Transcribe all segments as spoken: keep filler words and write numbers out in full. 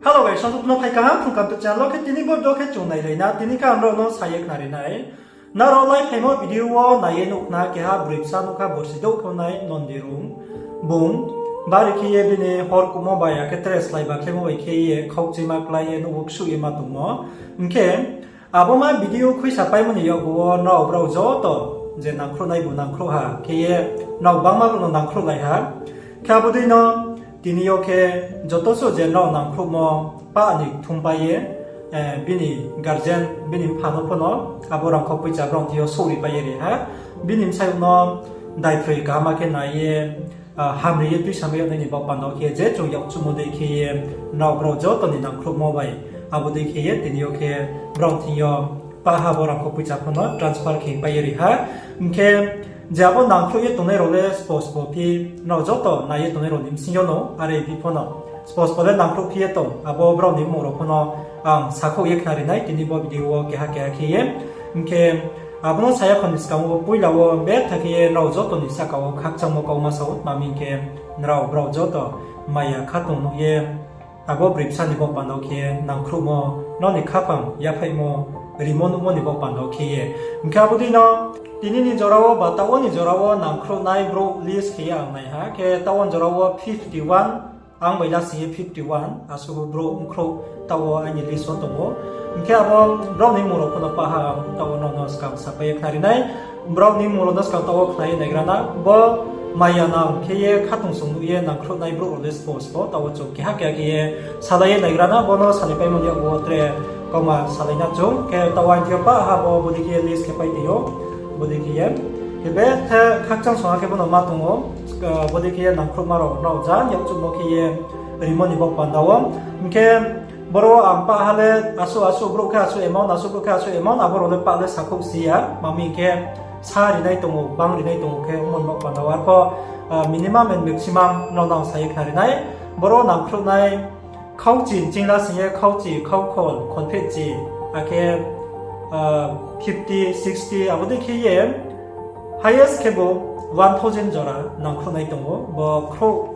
Hello guys, sasok no phai kaham Phrung Kam YouTube channel wo khe tini bo do khe chung nailai na, tini khe ang nrao no sa ye khnari nai. Nrao lai phaimo video wo nai ye nuh khna keha broi bsa nuh kha, borsi douh khe nai Nondirung. Bung bari khe ye bini hor kuhmo bai akhe tre slái ba khlaimo bai khe ye khaukchima klái ye nouh wo ksuh ye ma tongmo. Hing khe abo ma video khuisa paimo ni yakgu wo nrao brao joto je nangkhruh nai bu nangkhruh ha khe ye, nrao bangma brouh no nangkhruh lai ha. Khe abo dei no tini yo khe joto suh je nrao nangkhruhmo pah ni thumpai ye, bini guardian, bini mpha no pho no abo rangkho poicha brao thing yo souhri pai ye ri ha. Bini bsayouh no daiphroi kaham khe nai ye, hamri ye tuisamai yag nai ni baoh panda wo khe je chung yakchuhmo dei khe ye, nrao brao joto ni nangkhruhmo bai, abo dei khe ye tini yo khe brao thing yo pah ha bo rangkho poicha pho no transfer khe pai ye ri ha. Hing khe je abo nangkhruh ye tongnai rao le spo spo phi, nrao joto nai ye tongnai rao ni bsing yo no are phi pho no spo spo le nangkhruh phi ye tong, abo brao ni mmung rao pho no ang sakhouh ye khnari nai tini bo video wo keha keha khe ye. Hing khe abo no sa ya kho ni skang wo poila wo betha khe ye nrao joto ni sahka wo khakchangmo kauma sa ou, tma hing khe nrao brao joto maya khatong nuh ye abo broi bsa ni baoh panda wo khe nangkhruhmo, nrao ni khaphang yaphaihmo rimo nuhmo ni baoh panda wo khe ye. Hing khe abo dei no tini ni jora wo ba taoh wo ni jora wo nangkhruh nai brouh list khe ye ang nai ha, khe taoh wo ni jora wo fifty one, ang bai lasing ye fifty one asuh brouh nkhruh taoh wo aini list wo tong ou. Hing khe abo brao ni mmung rao pho no pah ha, taoh wo nrao no skang sapai ye khnari nai. Brao ni mmung rao no skang taoh wo khna ye naigra na. Bo maya nang khe ye khatungsung nuh ye nangkhruh nai brouh rao le spo spo, taoh wo chung keha keha khe ye salai ye naigra na. Bo no salaipaimo ni yakgu wo tre kauma salai na chung. Khe taoh wo ang thing yo pah ha bo bodei khe ye list khe pai tong ou, bodei khe ye. Khe betha khakchang song ha khe bo no ma tong ou, bodei khe ye nangkhruhma rao nrao ja yakchuhmo khe ye rimo ni baoh panda wo. Hing khe boro ang pah ha le asuh asuh brouh khe asuh amount, asuh brouh khe asuh amount, abo rao le pah le sakhouh si ya, tma hing khe sa ri nai tong ou, bang ri nai tong ou khe ongmo ni baoh panda wo. Arpho minimum and maximum nrao no ang sa ye khnari nai. Boro nangkhruh nai khauchi nching lasing ye khauchi, khaukhol, kholphehchi, akhe fifty, sixty, abo dei khe ye highest khe bo one thousand jora nangkhruh nai tong ou. Bo khrouh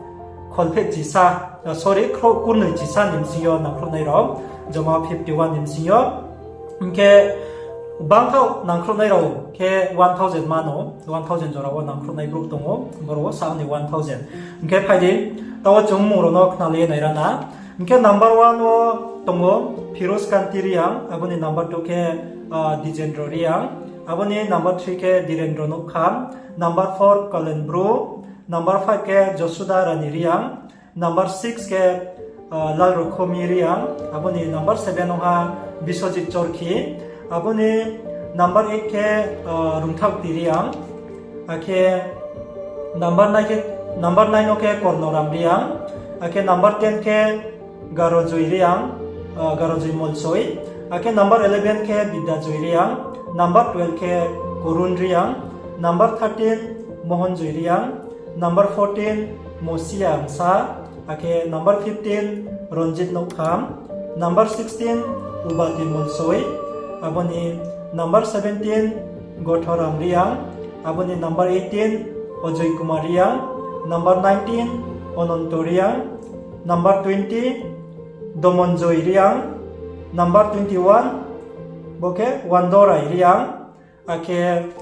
kholphehchisa, sorry, khrouh kurnoi chisa ni bsing yo nangkhruh nai rao, joma fifty one ni bsing yo. Hing khe bangthaoh nangkhruh nai rao khe one thousand mano, one thousand jora wo nangkhruh nai brouh tong ou, boro wo sa ni one thousand. Hing khe phai di, taoh wo chung mmung rao no khnalai ye naira na. Hing khe number one wo tong ou Firoz Kanti Reang, abo ni number two khe Dijendro Reang, abo ni number three khe Direndro Nouhkham, number four Kalen Bru, number five khe Josuda Rani Reang, number six khe Lalrokhomi Reang, abo ni number seven ong ha Biswajit Chorkhi, abo ni number eight khe Rungthakti Reang, akhe number nine wo khe Kornoram Reang, akhe number ten khe Garojoi Reang, Garojoi Molsoi, akhe number eleven khe Bidyajoi Reang, number twelve khe Korun Reang, number thirteen Mohonjoi Reang, number fourteen Mosia Angsa, akhe number fifteen Ronjit Nouhkham, number sixteen Ubati Molsoi, abo ni number seventeen Gothoram Reang, abo ni number eighteen Ojoi Kumar Reang, number nineteen Ononto Reang, number twenty Domonjoi Reang, number twenty one bo khe Wandorai Reang, akhe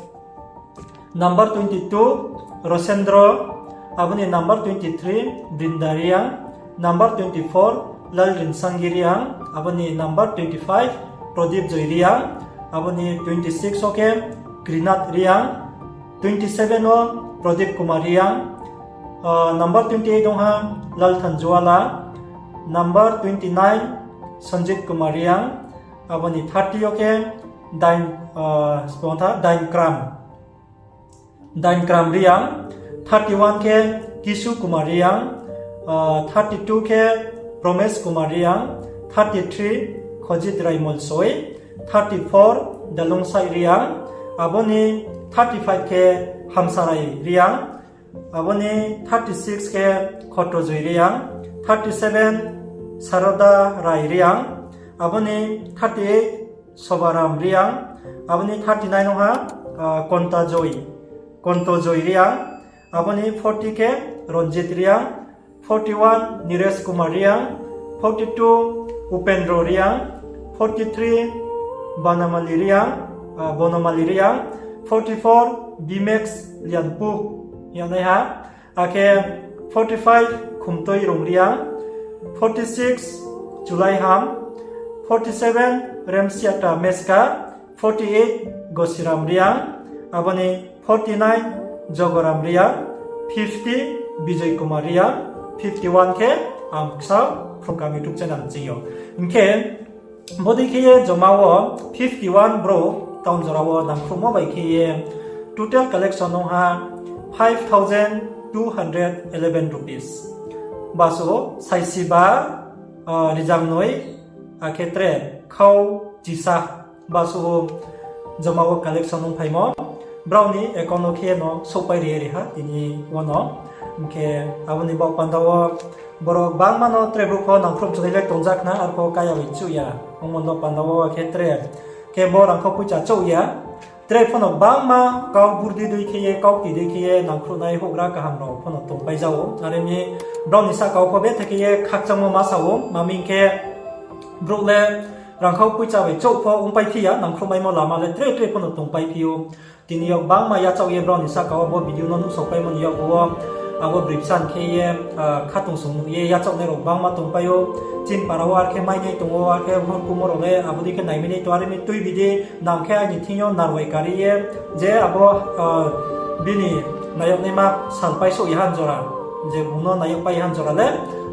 number twenty two Rosendro, abo ni number twenty three Brinda Reang, number twenty four Lalrinsangi Reang, abo ni number twenty five Prodip Joi Reang, abo ni twenty six wo khe Krinath Reang, twenty seven wo Prodip Kumar Reang, number twenty eight ong ha Lalthanjuala, number twenty nine Sanjit Kumar Reang, abo ni thirty yo khe Dain, sbo tha, Dainkram, Dainkram Reang, thirty one khe Kisu Kumar Reang, thirty two khe Promesh Kumar Reang, thirty three Khojit Rai Molsoi, thirty four Dalungsai Reang, abo ni thirty five khe Hamsarai Reang, abo ni thirty six khe Khotrojoi Reang, thirty seven Saroda Rai Reang, abo ni thirty eight Sobaram Reang, abo ni thirty nine ong ha Kontajoi, Kontojoi Reang, abo ni forty khe Ronjit Reang, forty one Niresh Kumar Reang, forty two Upendro Reang, forty three Banamali Reang, ah, Bonamali Reang, forty four Bimex Lianpu, yanaiha, akhe forty five Khumtoi Rungriang, forty six Chulaiham, forty seven Remsiata Meska, forty eight Gosiram Reang, aboni forty nine Jogoram Reang, fifty Bijoy Kumar Reang, fifty one khe ang ksa Phrungkam YouTube channel ching yo. Hing khe, bodei khe ye joma wo fifty one brouh town jora wo nangkhruhmo bai khe ye total collection ong ha five thousand two hundred eleven rupees. Basu saisiba, ah, rizangnoi, akhe tre khau chisa. Basu joma wo collection ong phaimo. Brao ni account no khe no souhpai ri ri ha tini wo no. Hing khe aboni baoh panda wo borok bangma no tre brouh pho nangkhruh chunai le tongjak na, arpho kaya bai chouh ya. Ongmo no panda wo khe tre khe bo rangkhau poicha chouh ya. Tre pho no bangma kau burdi dei khe ye, kau ti dei khe ye nangkhruhnai houhgra kaham rao pho no tongpai ja ou. Are mi brao ni sahka wo pho betha khe ye khakchangmo ma sa ou. Mami hing khe brouh le rangkhau poicha bai chouh pho ongpai phi ya, nangkhruhmaimo lama le tre tre pho no tongpai phi ou. Tini yo bangma yachaoh ye brao ni sahka wo bo video no nuhsaopaimo ni yakgu wo, abo broi bsa ni khe ye, ah, khatungsung nuh ye yachaohnai rao bangma tongpai ou. Chini para wo ar khe mainai tong ou, ar khe horkumo rao le abo dei khe naimainai tong, are mi tuibi di nang khe aini thing yo narwai kari ye, je abo, ah, bini nayagnaima salpai souh ya han jora, je bung no nayag pai ya han jora le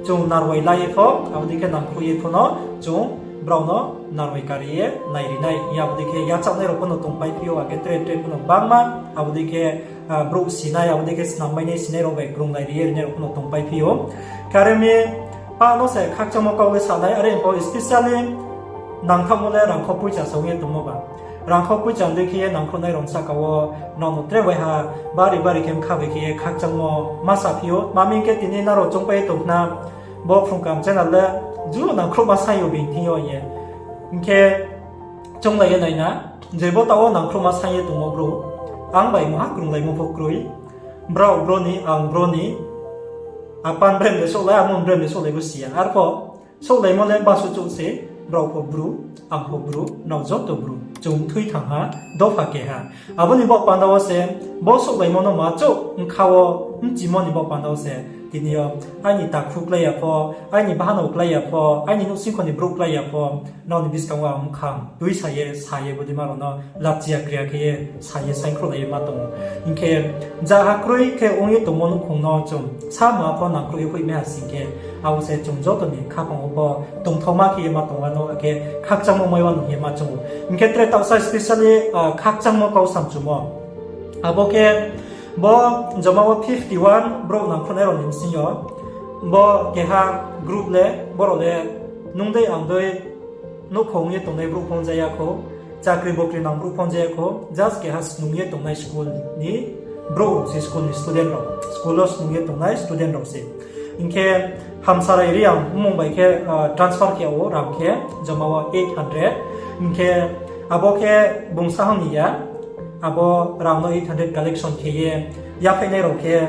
chung narwai la ye pho, abo dei khe nangkhruh ye pho no chung brao no narwai kari ye nairi nai hing ye abo dei khe yachaohnai rao pho no tongpai phi ou, akhe tre tre pho no bangma abo dei khe, ah, brouh sinai, abo dei khe snam mainai sinai rao bai krunglai ri ye rinai rao pho no tongpai phi ou. Khe are mi pah no se khakchangmo kau le sa nai, are pho specially nangthaohmo le rangkhau poicha sa ong ye tongmo ba. Rangkhau poicha dei khe ye nangkhruhnai rao ni sahka wo nrao no tre waiha bari bari khe bkha bai khe ye khakchangmo ma sa phi ou. Mami hing khe tini nrao choungpai ye tong khna bo Phrungkam channel le ju nangkhruhma sai yo being thing yo ye. Hing khe chounglai ye nai na, je bo taoh wo nangkhruhma sai ye tongmo brouh, ang bai mungha krunglaimo pho kroi. Brao bro ni, ang bro ni, apan brem de souhlai, amon brem de souhlai bo si ya. Arpho souhlaimo le basu chouh se, brao pho bru, ang pho bru, nrao joto bru, chung thui thang ha, dopha keha. Abo ni baoh panda wo se, bo souhlaimo no ma chouh bkha wo bchimo ni baoh panda wo se, tini yo aini takhu klái ya pho, aini bahanao klái ya pho, aini nouhsingkho ni brouh klái ya pho, nrao ni buskang wo ang bkhang tuisa ye, sa ye bodeima rao no lachia kria khe ye, sa ye saingkhruhlai ye ma tong ou. Hing khe, jaha kroi khe ong ye tongmo nouhkhong no chung sama pho nangkhruh ye hoihmai ha sing khe, abo se chung joto ni khaphang wo pho tongthaoma khe ye ma tong wano, akhe khakchangmo mai wano hing ye ma chung ou. Hing khe tre taohsa specially, ah, khakchangmo kau samchumo. Abo khe bo joma wo fifty one brouh nangkhruhnai rao ni bsing yo, bo keha group le, borao le nung dei ang dei nouhkhong ye tongnai brouh pho ong ja ya khou, chakri bokri nang brouh pho ong ja ya khou, just keha snung ye tongnai school ni brouh rao se, school ni student rao, school wo snung ye tongnai student rao se. Hing khe Hamsarai Reang mmung bai khe, ah, transfer khe ou rang khe joma wo eight hundred. Hing khe abo khe bung sahang ni ya, abo rang no eight hundred collection khe ye yaphaihnai rao khe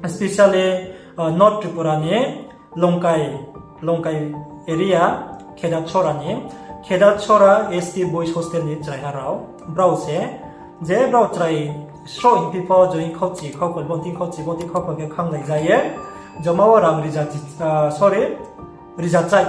specially, ah, North Tripura ni Longkai, Longkai area, Khedachora ni, Khedachora S T Boys Hostel ni chraiha rao, brao se, je brao chrai sroh hingphi pho, join khaukchi, khaukol, bonting khaukchi, bonting khaukol khe khanglai ja ye, joma wo rang riza chi-, ah, sorry, riza chai.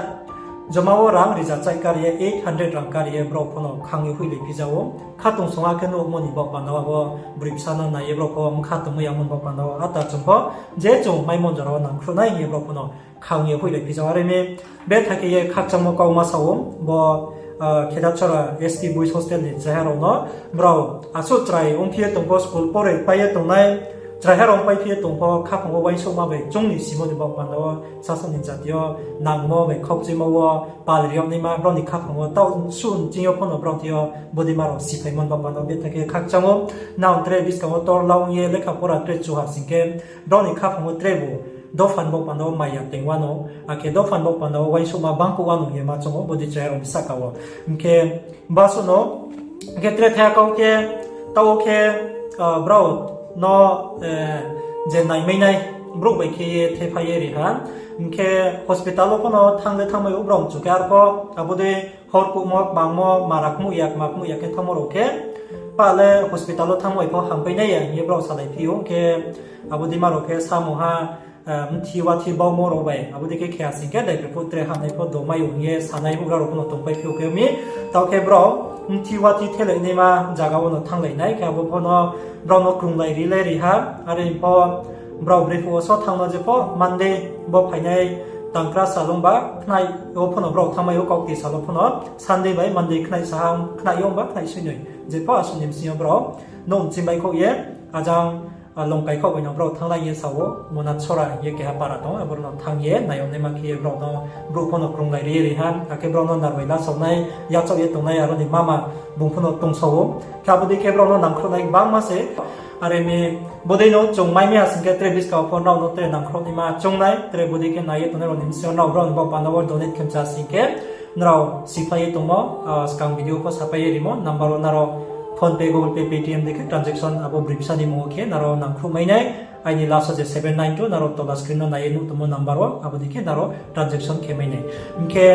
Joma wo rang riza chai kari ye, eight hundred rang kari ye, brao pho no khang ye hoihlai phi ja ou. Khatungsung akhe nuhmo ni baoh panda wo, abo broi bsa no nai ye brao pho bkha tongmai ya mo ni baoh panda wo, ata chung pho, je chung maimo jora wo nangkhruh nai hing ye brao pho no khang ye hoihlai phi ja ou. Are mi betha khe ye khakchangmo kau ma sa ou, bo, ah, Khedachora S T Boys Hostel ni chraiha rao no, brao asuh chrai ongphi ye tong pho, school pore pai ye tongnai, chraiha rao pai phi ye tong pho, khaphang wo uaingsouhma bai chung ni simo ni baoh panda wo, sasaoh ni jati yo nangmo bai khaukchuimo wo pal ri yag naima, brao ni khaphang wo taoh suh ching yo pho no brao thing yo bodeima rao siphaimo ni baoh panda wo betha khe khakchang ou. Nang tre buskang wo tor la ong ye lekha pora tre chu ha sing khe, brao ni khaphang wo trebu dopha ni baoh panda wo maya teng wano, akhe dopha ni baoh panda wo uaingsouhma bangkuh wano hing ye ma chung ou, bodei chraiha rao ni sahka wo. Hing khe basuh no, hing khe tre thaiha kau khe, taoh wo khe, ah, brao no, eh, je naimainai, brouh bai khe ye thephai ye ri ha. Hing khe hospital wo pho no thanng le thanngmai ou brao mchu khe arpho, abo dei hor kuhmo, kmangmo, mara kmuh ya, kma kmuh ya khe thanngmo rao khe, pa le hospital wo thanngmo bai pho hampai nai ya hing ye brao salai phi ou. Hing khe abo dei ma rao khe samung ha, mthi wathi baumo rao bai, abo dei khe khe ha sing khe, daiphroi phuh tre hamnai pho do mai ou hing ye sanai houhgra rao pho no tongpai phi ou khe mi. Tao khe brao mthi wathi thelai naima zaga wo no thannglai nai khe abo pho no brao no krunglai ri le ri ha. Are pho brao brephuh wo so thanng no je pho Monday bo phainai tangkra sal ong ba khnai wo pho no brao thanngmai ou, kaukti sal wo pho no Sunday bai Monday khnai sahang khnai ong ba khnai soinoi je pho asuh ni bsing yo brao nouh mchim baihkhouh ye ajang, longkaikhaoh bai no brao thannglai ye sa ou, Monat Sora hing ye keha para tong, aboro no thanng ye nai yag naima khe ye brao no brouh pho no krunglai ri ye ri ha, akhe brao no narbai lasao nai, yachaoh ye tongnai aro ni mama bung pho no tongsa ou. Khe abo dei khe brao no nangkhruh nai gbangma se. Are mi bodei no chung mai mi ha sing khe tre buskang wo pho nrao no tre nangkhruh naima choung nai, tre bodei khe nai ye tongnai rao ni bsing yo nrao brao ni baoh panda wo donate khe mcha sing khe, nrao siphlai ye tongmo, skang video pho sapai ye rimo, number wo nrao PhonePe, Google Pay, Paytm dei khe transaction abo broi bsa ni mmung wo khe nrao nangkhruh mai nai. Aini last wo je seven nine two nrao tola screen no nai ye nuh tongmo number wo, abo dei khe nrao transaction khe mai nai. Hing khe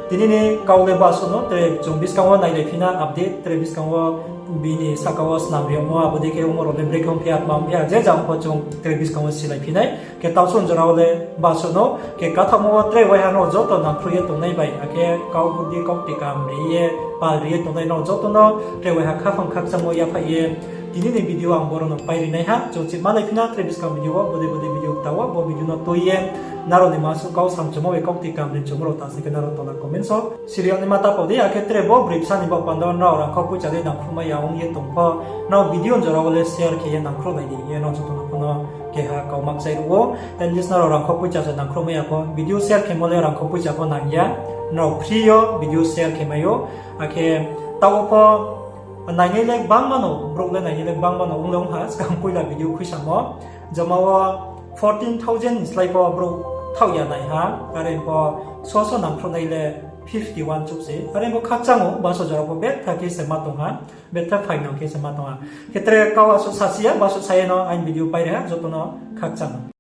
tini ni kau le basuh no, tre chung buskang wo nailai phi na update, tre buskang wo bini sahka wo snam ri yagmo, abo dei khe omo rao le brekhe ong phi ya, tma ong phi ya, je jang pho chung tre buskang wo silai phi nai. Khe taoh song jora wo le basuh no, khe kathaohmo wo tre waiha nrao joto nangkhruh ye tongnai bai, akhe kau budi kaukti kaham ri ye, pal ri ye tongnai nrao joto no tre waiha khaphang khakchangmo yaphaih ye, tini ni video ang boro no pai ri nai ha. Chung chih malai phi na tre buskang video wo, bodei bodei video kta wo, bo video no tui ye, nrao ni masuh kau samchumo bai kaukti kaham ri chumo rao ta sing khe nrao tola comment wo siri yag naima ta pao di, akhe tre bo broi bsa ni baoh panda wo nrao rangkhau poicha dei nangkhruh mai ya ong ye tong pho, nrao video jora wo le share khe ye nangkhruh nai di hing ye nrao joto no pho no keha kau makchai ruh ou. At least nrao rangkhau poicha se nangkhruh mai ya pho, video share khemo le rangkhau poicha pho nang ya, nrao free yo video share khe mai ou. Akhe taoh wo pho nainai le gbangma no, brouh le nainai le gbangma no ong le ong ha, skang poila video khuisamo joma wo fourteen thousand ni slái pho brouh thaoh ya nai ha. Are pho so so nangkhruh nai le fifty one chouh se. Are pho khakchang ou, basuh jora pho betha khe se ma tong ha, betha phainang khe se ma tong ha. Khe tre kau asuh sasi ya, basuh sa ye no aini video pai ri ha, joto no khakchang.